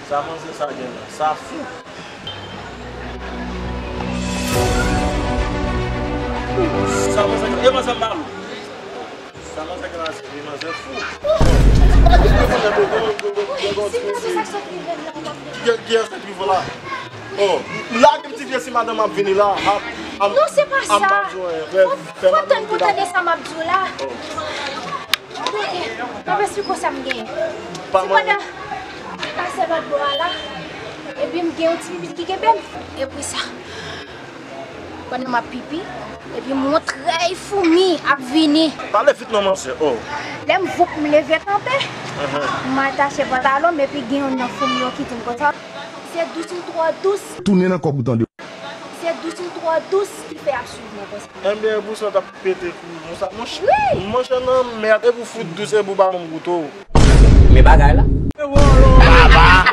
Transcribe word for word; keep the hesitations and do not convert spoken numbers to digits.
Sa manzè sa gen la, sa fou. Sa manzè, e manzè m pa lou. Sa manzè gen la, se vye manzè fou. Kiyès sa k sot rive la? Kiyès sa k rive la? Oh, lage m ti vye si madanm ap vini la. Non, se pa sa. Fò tann pou tande sa m ap di w la. Tande, m ap esplike w sa m genyen. Ti pandan m pase lòt bò a la, epi m gen yon ti pipi ki kenbe m. Epi sa, pandan m ap pipi, epi m wont trèy foumi ap vini. Pale vit non, manzè, oh. Lè m voup, m leve kanpe, m atache pantalon m, epi gen youn nan foumi yo ki di m konsa, se dous ou twò dous. Tounen nan kòb ou tande. Se dous ou twò dous ki fè y ap swiv mwen konsa. Enben, pou sa w t ap pete kou konsa. Monch-, wi, monchè nan mèd, epi w fout dous, epi w pa ban m goute w. Men bagay la. Baba!